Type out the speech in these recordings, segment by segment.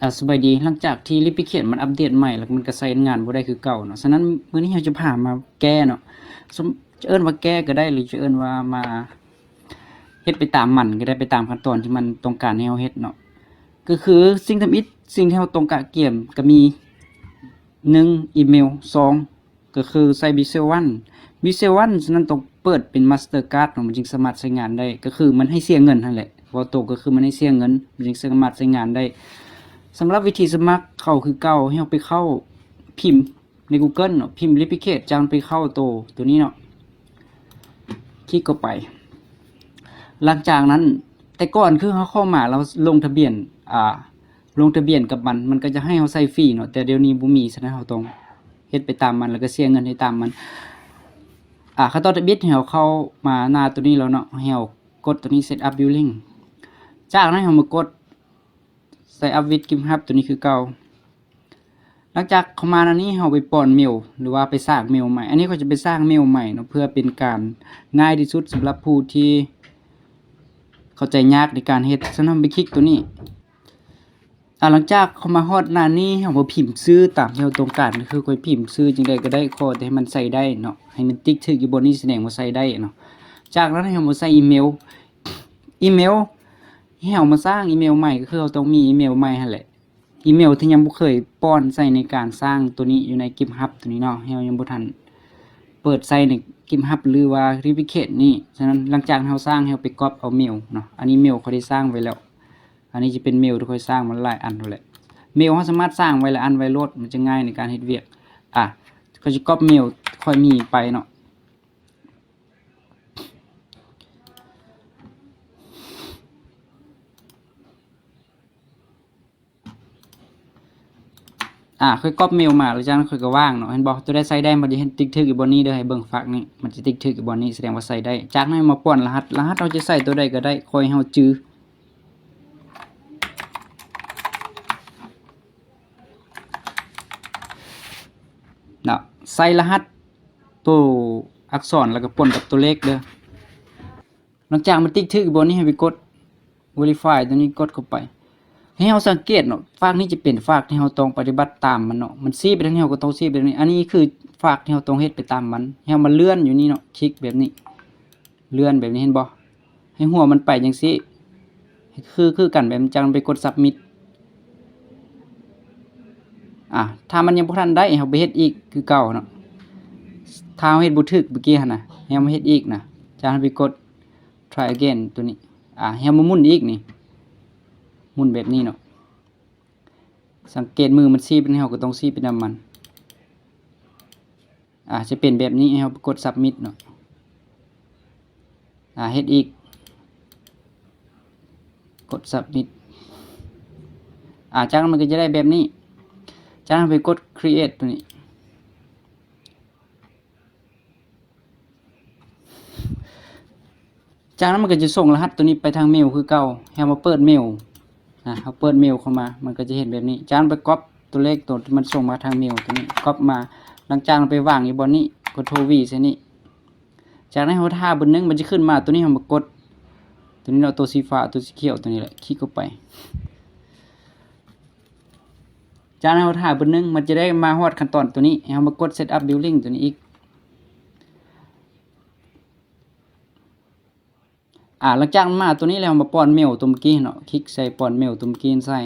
ອາ ສະບາຍດີ. ຫຼັງຈາກທີ່ Replicator ມັນອັບເດດໃໝ່ ແລ້ວມັນກໍໃຊ້ງານບໍ່ໄດ້ຄືເກົ່າເນາະ. ສະນັ້ນ ມື້ນີ້ເຮົາຈະພາມາແກ້ເນາະ. ເອີ້ນວ່າແກ້ກໍໄດ້ ຫຼືຈະເອີ້ນວ່າມາເຮັດໄປຕາມມັນກໍໄດ້ ໄປຕາມຂັ້ນຕອນທີ່ມັນຕ້ອງການໃຫ້ເຮົາເຮັດເນາະ. ກໍຄືສິ່ງທຳອິດ ສິ່ງທີ່ເຮົາຕ້ອງກະກຽມກໍມີ ໜຶ່ງ ອີເມວ, ສອງ ກໍຄືໃສ່ Visual One. Visual One ສະນັ້ນຕ້ອງເປີດເປັນ Mastercard ເນາະ ມັນຈຶ່ງສາມາດໃຊ້ງານໄດ້. ກໍຄືມັນໃຫ້ເສຍເງິນຫັ້ນແຫຼະ, ເວົ້າຕົງກໍຄືມັນໃຫ້ເສຍເງິນ ມັນຈຶ່ງສາມາດໃຊ້ງານໄດ້. ສຳລັບວິທີສະໝັກເຂົ້າຄືເກົ່າ, ໃຫ້ເຮົາໄປເຂົ້າພິມໃນ Google ເນາະ, ພິມ Replicator ຈັ່ງໄປເຂົ້າໂຕ ໂຕນີ້ເນາະ, ຄລິກເຂົ້າໄປ. ຫຼັງຈາກນັ້ນ ແຕ່ກ່ອນຄືເຮົາເຂົ້າມາ ເຮົາລົງທະບຽນ ອາ ລົງທະບຽນກັບມັນ ມັນກໍຈະໃຫ້ເຮົາໃສ່ຟຣີເນາະ, ແຕ່ດຽວນີ້ບໍ່ມີ, ສະນັ້ນເຮົາຕ້ອງເຮັດໄປຕາມມັນ ແລ້ວກໍເສຍເງິນໄປຕາມມັນ. ອາ ຂັ້ນຕອນທຳອິດ ໃຫ້ເຮົາເຂົ້າມາໜ້າໂຕນີ້ແລ້ວເນາະ, ໃຫ້ເຮົາກົດໂຕນີ້ Set up Building. ຈາກນັ້ນເຮົາມາກົດ Sign up with GitHub ໂຕນີ້ຄືເກົ່າ. ຫຼັງຈາກເຂົ້າມາໜ້ານີ້ ເຮົາໄປປ້ອນເມວ ຫຼືວ່າໄປສ້າງເມວໃໝ່. ອັນນີ້ຂ້ອຍຈະໄປສ້າງເມວໃໝ່ເນາະ ເພື່ອເປັນການງ່າຍທີ່ສຸດສຳລັບຜູ້ທີ່ເຂົ້າໃຈຍາກໃນການເຮັດ. ສະນັ້ນເຮົາໄປຄລິກໂຕນີ້. ອາ ຫຼັງຈາກເຂົ້າມາຮອດໜ້ານີ້ ເຮົາກໍພິມຊື່ຕາມທີ່ເຮົາຕ້ອງການ, ຄືຂ້ອຍພິມຊື່ຈັ່ງໃດກໍໄດ້ ຂໍແຕ່ໃຫ້ມັນໃສ່ໄດ້ເນາະ, ໃຫ້ມັນຕິກຖືກຢູ່ບ່ອນນີ້ ສະແດງວ່າໃສ່ໄດ້ເນາະ. ຈາກນັ້ນໃຫ້ເຮົາມາໃສ່ອີເມວ, ອີເມວ ໃຫ້ເຮົາມາສ້າງອີເມວໃໝ່ ກໍຄືເຮົາຕ້ອງມີອີເມວໃໝ່ຫັ້ນແຫຼະ. ອີເມວທີ່ຍັງບໍ່ເຄີຍປ້ອນໃສ່ໃນການສ້າງໂຕນີ້ຢູ່ໃນ GitHub ໂຕນີ້ເນາະ, ເຮົາຍັງບໍ່ທັນເປີດໃສ່ໃນ GitHub ຫຼືວ່າ Replicator ນີ້. ສະນັ້ນຫຼັງຈາກເຮົາສ້າງ ເຮົາໄປກັອບເອົາເມວເນາະ. ອັນນີ້ເມວຂ້ອຍໄດ້ສ້າງໄວ້ແລ້ວ, ອັນນີ້ຈະເປັນເມວທີ່ຂ້ອຍສ້າງມາຫຼາຍອັນແລ້ວແຫຼະ. ເມວເຮົາສາມາດສ້າງໄວ້ຫຼາຍອັນໄວ້ໂລດ, ມັນຈະງ່າຍໃນການເຮັດວຽກ. ອາ ຂ້ອຍຈະກັອບເມວຂ້ອຍມີໄປເນາະ. ອາ ຂ້ອຍກັອບເມວມາ ແລ້ວຈາກນັ້ນຂ້ອຍກໍວາງເນາະ, ເຫັນບໍ່? ໂຕໃດໃສ່ໄດ້ ມັນຈະເຫັນຕິກຖືກຢູ່ບ່ອນນີ້ເດີ, ໃຫ້ເບິ່ງຟາກນີ້ ມັນຈະຕິກຖືກຢູ່ບ່ອນນີ້ ສະແດງວ່າໃສ່ໄດ້. ຈາກນັ້ນມາປ້ອນລະຫັດ, ລະຫັດເຮົາຈະໃສ່ໂຕໃດກໍໄດ້ ຂໍໃຫ້ເຮົາຈື່ເນາະ. ໃສ່ລະຫັດໂຕອັກສອນ ແລ້ວກໍປົນກັບໂຕເລກເດີ. ຫຼັງຈາກມັນຕິກຖືກຢູ່ບ່ອນນີ້ ໃຫ້ໄປກົດ Verify ຕົວນີ້, ກົດເຂົ້າໄປ. ໃຫ້ເຮົາສັງເກດເນາະ, ຟາກນີ້ຈະເປັນຟາກທີ່ເຮົາຕ້ອງປະຕິບັດຕາມມັນເນາະ, ມັນຊີ້ໄປທາງນີ້ ເຮົາກໍຕ້ອງຊີ້ໄປທາງນີ້. ອັນນີ້ຄືຟາກທີ່ເຮົາຕ້ອງເຮັດໄປຕາມມັນ. ໃຫ້ເຮົາມາເລື່ອນຢູ່ນີ້ເນາະ, ຄລິກແບບນີ້ ເລື່ອນແບບນີ້, ເຫັນບໍ່? ໃຫ້ຫົວມັນໄປຈັ່ງຊີ້ ຄື ຄືກັນແບບນີ້, ຈັ່ງໄປກົດ Submit. ອາ ຖ້າມັນຍັງບໍ່ທັນໄດ້ ເຮົາໄປເຮັດອີກຄືເກົ່າເນາະ. ຖ້າເຮົາເຮັດບໍ່ຖືກເມື່ອກີ້ຫັ້ນນະ, ເຮົາມາເຮັດອີກນະ, ຈາກນັ້ນໄປກົດ Try again ຕົວນີ້. ອາ ເຮົາມາໝູນອີກນີ້, ໝູນແບບນີ້ເນາະ. ສັງເກດມືມັນຊີ້ໄປ, ເຮົາກໍຕ້ອງຊີ້ໄປນຳມັນ. ອາ ຈະເປັນແບບນີ້, ໃຫ້ເຮົາໄປກົດ Submit ເນາະ. ອາ ເຮັດອີກ, ກົດ Submit. ອາ ຈາກນັ້ນມັນກໍຈະໄດ້ແບບນີ້. ຈາກນັ້ນໄປກົດ Create ຕົວນີ້. ຈາກນັ້ນມັນກໍຈະສົ່ງລະຫັດຕົວນີ້ໄປທາງເມວຄືເກົ່າ. ໃຫ້ເຮົາມາເປີດເມວ, ອາ ເຮົາເປີດເມວເຂົ້າມາ ມັນກໍຈະເຫັນແບບນີ້. ຈາກນັ້ນໄປກັອບຕົວເລກຕົວທີ່ມັນສົ່ງມາທາງເມວຕົວນີ້, ກັອບມາ. ຫຼັງຈາກນັ້ນໄປວາງຢູ່ບ່ອນນີ້, Ctrl V ໃສ່ນີ້. ຈາກນັ້ນເຮົາຖ້າບຶດໜຶ່ງ ມັນຈະຂຶ້ນມາຕົວນີ້, ເຮົາມາກົດຕົວນີ້ເນາະ, ຕົວສີຟ້າ ຕົວສີຂຽວຕົວນີ້ແຫຼະ, ຄລິກເຂົ້າໄປ. ຈາກນັ້ນເຮົາຖ້າບຶດໜຶ່ງ ມັນຈະໄດ້ມາຮອດຂັ້ນຕອນຕົວນີ້, ໃຫ້ເຮົາມາກົດ Set up Building ຕົວນີ້ອີກ. ອາ ຫຼັງຈາກມາຕົວນີ້ແລ້ວ ເຮົາມາປ້ອນເມວຕົວເມື່ອກີ້ເນາະ, ຄລິກໃສ່ປ້ອນເມວຕົວເມື່ອກີ້ໃສ່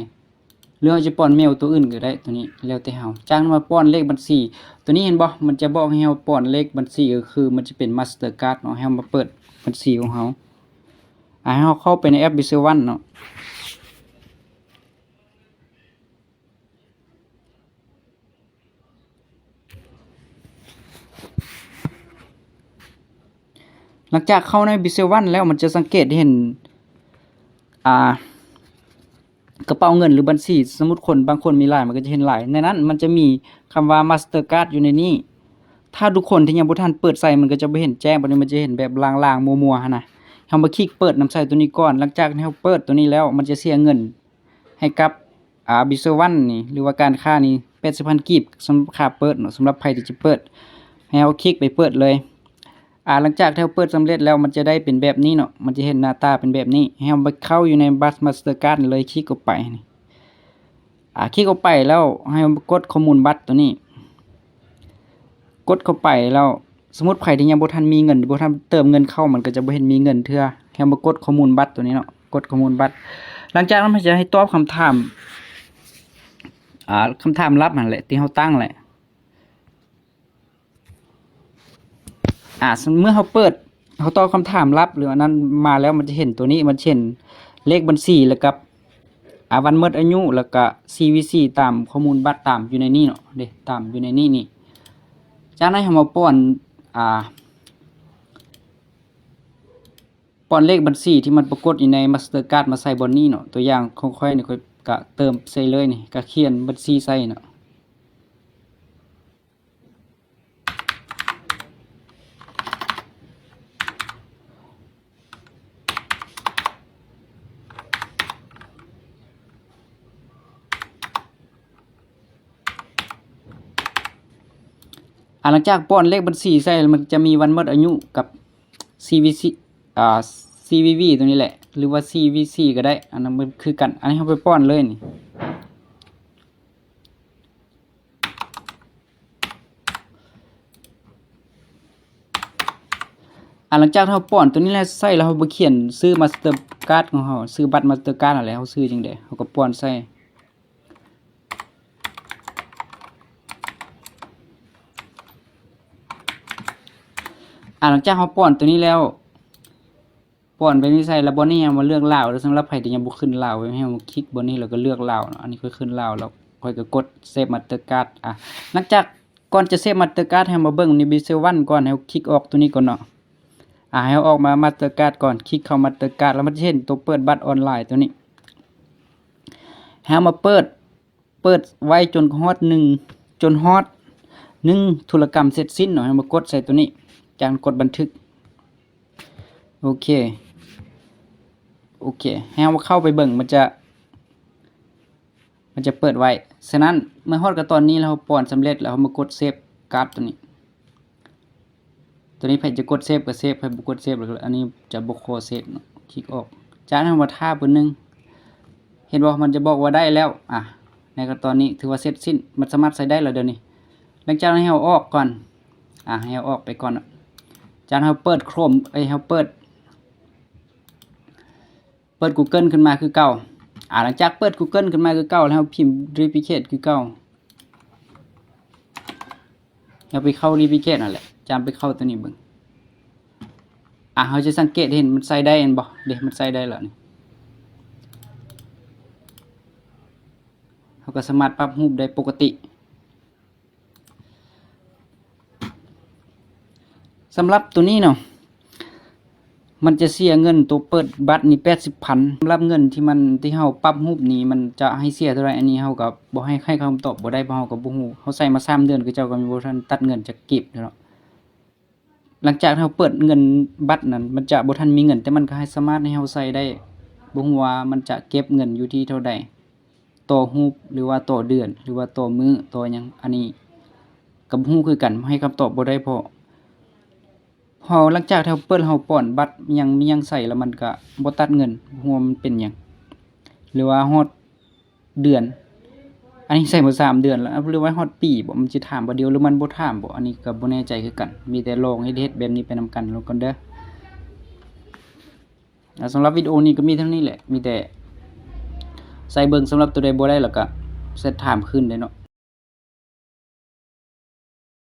ຫຼືເຮົາຈະປ້ອນເມວຕົວອື່ນກໍໄດ້, ຕົວນີ້ແລ້ວແຕ່ເຮົາ. ຈາກນັ້ນມາປ້ອນເລກບັນຊີ, ຕົວນີ້ເຫັນບໍ່? ມັນຈະບອກໃຫ້ເຮົາປ້ອນເລກບັນຊີ, ກໍຄືມັນຈະເປັນ Mastercard ເນາະ, ໃຫ້ເຮົາມາເປີດບັນຊີຂອງເຮົາ. ອາ ໃຫ້ເຮົາເຂົ້າໄປໃນແອັບ Visual One ເນາະ. ຫຼັງຈາກເຂົ້າໃນ Visual One ແລ້ວ ມັນຈະສັງເກດເຫັນ ອາ ກະເປົາເງິນ ຫຼື ບັນຊີ, ສົມມຸດຄົນບາງຄົນມີຫຼາຍ ມັນກໍຈະເຫັນຫຼາຍ. ໃນນັ້ນມັນຈະມີຄຳວ່າ Mastercard ຢູ່ໃນນີ້. ຖ້າທຸກຄົນທີ່ຍັງບໍ່ທັນເປີດໃຊ້ ມັນກໍຈະບໍ່ເຫັນແຈ້ງ, ບັດນີ້ມັນຈະເຫັນແບບລາງໆ ມົວໆ ຫັ້ນນະ. ເຮົາມາຄລິກເປີດນຳໃຊ້ຕົວນີ້ກ່ອນ. ຫຼັງຈາກທີ່ເຮົາເປີດຕົວນີ້ແລ້ວ ມັນຈະເສຍເງິນໃຫ້ກັບ ອາ Visual One ນີ້ ຫຼືວ່າການຄ້ານີ້ ແປດສິບພັນກີບ ສຳລັບຄ່າເປີດເນາະ, ສຳລັບໃຜທີ່ຈະເປີດ. ໃຫ້ເຮົາຄລິກໄປເປີດເລີຍ. ອາ ຫຼັງຈາກທີ່ເຮົາເປີດສຳເລັດແລ້ວ ມັນຈະໄດ້ເປັນແບບນີ້ເນາະ, ມັນຈະເຫັນໜ້າຕາເປັນແບບນີ້. ໃຫ້ເຮົາມາເຂົ້າຢູ່ໃນບັດ Mastercard ເລີຍ, ຄລິກເຂົ້າໄປນີ້. ອ່າ ຄລິກເຂົ້າໄປແລ້ວໃຫ້ກົດຂໍ້ມູນບັດໂຕນີ້ ກົດເຂົ້າໄປແລ້ວ ສົມມຸດໃຜທີ່ຍັງບໍ່ທັນມີເງິນ ບໍ່ທັນເຕີມເງິນເຂົ້າ ມັນກໍຈະບໍ່ເຫັນມີເງິນເທື່ອ ໃຫ້ມາກົດຂໍ້ມູນບັດໂຕນີ້ເນາະ ກົດຂໍ້ມູນບັດ. ຫຼັງຈາກນັ້ນມັນຈະໃຫ້ຕອບຄຳຖາມ ອ່າ ຄຳຖາມລັບຫັ້ນແຫຼະ ທີ່ເຮົາຕັ້ງແຫຼະ. ອ່າ ເມື່ອເຮົາເປີດ ເຮົາຕອບຄຳຖາມລັບ ຫຼື ອັນນັ້ນມາແລ້ວ ມັນຈະເຫັນໂຕນີ້ ມັນຈະເຫັນເລກບັນຊີ ແລ້ວກັບ ອ່າ ວັນໝົດອາຍຸ ແລ້ວກະ ຊີວີຊີ ຕາມຂໍ້ມູນບັດ ຕາມຢູ່ໃນນີ້ເນາະ ເດ້ ຕາມຢູ່ໃນນີ້ນີ້. ຈາກນັ້ນເຮົາມາປ້ອນ ອ່າ ປ້ອນເລກບັນຊີທີ່ມັນປາກົດຢູ່ໃນ Mastercard ມາໃສ່ບ່ອນນີ້ເນາະ. ຕົວຢ່າງຂອງຂ້ອຍນີ້ ຂ້ອຍກະເຕີມໃສ່ເລີຍນີ້ ກະຂຽນບັນຊີໃສ່ເນາະ. ອ່າ ຫຼັງຈາກປ້ອນເລກບັນຊີໃສ່ແລ້ວ ມັນຈະມີວັນໝົດອາຍຸກັບ ຊີວີຊີ ອ່າ ຊີວີວີ ຕົວນີ້ແຫຼະ ຫຼືວ່າ ຊີວີຊີ ກໍໄດ້ ອັນນັ້ນມັນຄືກັນ. ອັນນີ້ເຮົາໄປປ້ອນເລີຍນີ້. ອ່າ ຫຼັງຈາກເຮົາປ້ອນຕົວນີ້ແລ້ວໃສ່ແລ້ວ ເຮົາໄປຂຽນຊື່ Mastercard ຂອງເຮົາ ຊື່ບັດ Mastercard ຫັ້ນແຫຼະ ເຮົາຊື່ຈັ່ງໃດ ເຮົາກໍປ້ອນໃສ່. ອ່າ ຫຼັງຈາກເຮົາປ້ອນຕົວນີ້ແລ້ວ ປ້ອນໄປນີ້ໃສ່ ແລ້ວບ່ອນນີ້ເຮົາມາເລືອກລາວເດີ. ສຳລັບໃຜທີ່ຍັງບໍ່ຂຶ້ນລາວ ໃຫ້ເຮົາມາຄລິກບ່ອນນີ້ ແລ້ວກໍເລືອກລາວເນາະ. ອັນນີ້ຂ້ອຍຂຶ້ນລາວແລ້ວ ຂ້ອຍກໍກົດ Save Mastercard. ອ່າ ຫຼັງຈາກ ກ່ອນຈະ Save Mastercard ໃຫ້ເຮົາມາເບິ່ງໃນ Visual One ກ່ອນ ໃຫ້ເຮົາຄລິກອອກຕົວນີ້ກ່ອນເນາະ. ອ່າ ໃຫ້ເຮົາອອກມາ Mastercard ກ່ອນ ຄລິກເຂົ້າ Mastercard ແລ້ວມັນຈະເຫັນຕົວເປີດບັດອອນລາຍຕົວນີ້ ໃຫ້ເຮົາມາເປີດ ເປີດໄວ້ຈົນຮອດໜຶ່ງ ຈົນຮອດໜຶ່ງທຸລະກຳເສັດສິ້ນເນາະ. ໃຫ້ມາກົດໃສ່ຕົວນີ້ ຈາກນັ້ນກົດບັນທຶກ. ໂອເຄ ໂອເຄ ໃຫ້ເຮົາເຂົ້າໄປເບິ່ງ ມັນຈະ ມັນຈະເປີດໄວ້. ສະນັ້ນ ເມື່ອຮອດກັບຕອນນີ້ແລ້ວ ເຮົາປ້ອນສຳເລັດແລ້ວ ເຮົາມາກົດ Save Card ຕົວນີ້. ຕົວນີ້ໃຜຈະກົດເຊບກໍເຊບ ໃຜບໍ່ກົດເຊບ ແລ້ວອັນນີ້ຈະບໍ່ຂໍເຊບເນາະ ຄລິກອອກ. ຈາກນັ້ນເຮົາມາຖ້າປຶ້ມໜຶ່ງ ເຫັນບໍ່ ມັນຈະບອກວ່າໄດ້ແລ້ວ. ອ່າ ໃນຕອນນີ້ຖືວ່າເສັດສິ້ນ ມັນສາມາດໃຊ້ໄດ້ແລ້ວດຽວນີ້. ຫຼັງຈາກນັ້ນໃຫ້ເຮົາອອກກ່ອນ ອ່າ ໃຫ້ເຮົາອອກໄປກ່ອນເນາະ. ຈາກນັ້ນເຮົາເປີດ Chrome ເອີຍ ເຮົາເປີດ ເປີດ Google ຂຶ້ນມາຄືເກົ່າ. ອ່າ ຫຼັງຈາກເປີດ Google ຂຶ້ນມາຄືເກົ່າແລ້ວ ເຮົາພິມ Duplicate ຄືເກົ່າ. ເຮົາໄປເຂົ້າ Duplicate ນັ້ນແຫຼະ ຈາມໄປເຂົ້າຕົວນີ້ເບິ່ງ. ອ່າ ເຮົາຈະສັງເກດເຫັນມັນໃສ່ໄດ້ແມ່ນບໍ່? ເດ້ ມັນໃສ່ໄດ້ແລ້ວນີ້ ເຮົາກໍສາມາດປັບຮູບໄດ້ປົກກະຕິ. ສຳລັບຕົວນີ້ເນາະ ມັນຈະເສຍເງິນໂຕເປີດບັດນີ້ແປດສິບພັນ. ສຳລັບເງິນທີ່ມັນ ທີ່ເຮົາປັບຮູບນີ້ ມັນຈະໃຫ້ເສຍເທົ່າໃດ ອັນນີ້ເຮົາກໍບໍ່ໃຫ້ ໃຫ້ຄຳຕອບບໍ່ໄດ້ ເພາະເຮົາກໍບໍ່ຮູ້. ເຮົາໃຊ້ມາສາມເດືອນ ເຂົາເຈົ້າກໍຍັງບໍ່ທັນຕັດເງິນຈັກກີບເນາະ. ຫຼັງຈາກເຮົາເປີດເງິນບັດນັ້ນ ມັນຈະບໍ່ທັນມີເງິນ ແຕ່ມັນກໍໃຫ້ ສາມາດໃຫ້ເຮົາໃຊ້ໄດ້. ບໍ່ຮູ້ວ່າມັນຈະເກັບເງິນຢູ່ທີ່ເທົ່າໃດ ຕໍ່ຮູບ ຫຼືວ່າຕໍ່ເດືອນ ຫຼືວ່າຕໍ່ມື້ ຕໍ່ຫຍັງ ອັນນີ້ກໍບໍ່ຮູ້ຄືກັນ ໃຫ້ຄຳຕອບບໍ່ໄດ້. ເພາະ ເຮົາ ຫຼັງຈາກທີ່ເຮົາເປີດ ເຮົາປ້ອນບັດຫຍັງ ມີຫຍັງໃສ່ແລ້ວ ມັນກະບໍ່ຕັດເງິນ ບໍ່ຮູ້ວ່າມັນເປັນຫຍັງ ຫຼືວ່າຮອດເດືອນ. ອັນນີ້ໃສ່ມາສາມເດືອນແລ້ວ ຫຼືວ່າຮອດປີບໍ ມັນຊິຖາມບໍ່ດຽວ ຫຼືມັນບໍ່ຖາມບໍ ອັນນີ້ກະບໍ່ແນ່ໃຈຄືກັນ. ມີແຕ່ລອງເຮັດ ເຮັດແບບນີ້ໄປນຳກັນລະກ່ອນເດີ. ອ່າ ສຳລັບວິດີໂອນີ້ກໍມີເທົ່ານີ້ແຫຼະ ມີແຕ່ໃສ່ເບິ່ງ. ສຳລັບຕົວໃດບໍ່ໄດ້ແລ້ວກໍແຊັດຖາມຄືນໄດ້ເນາະ.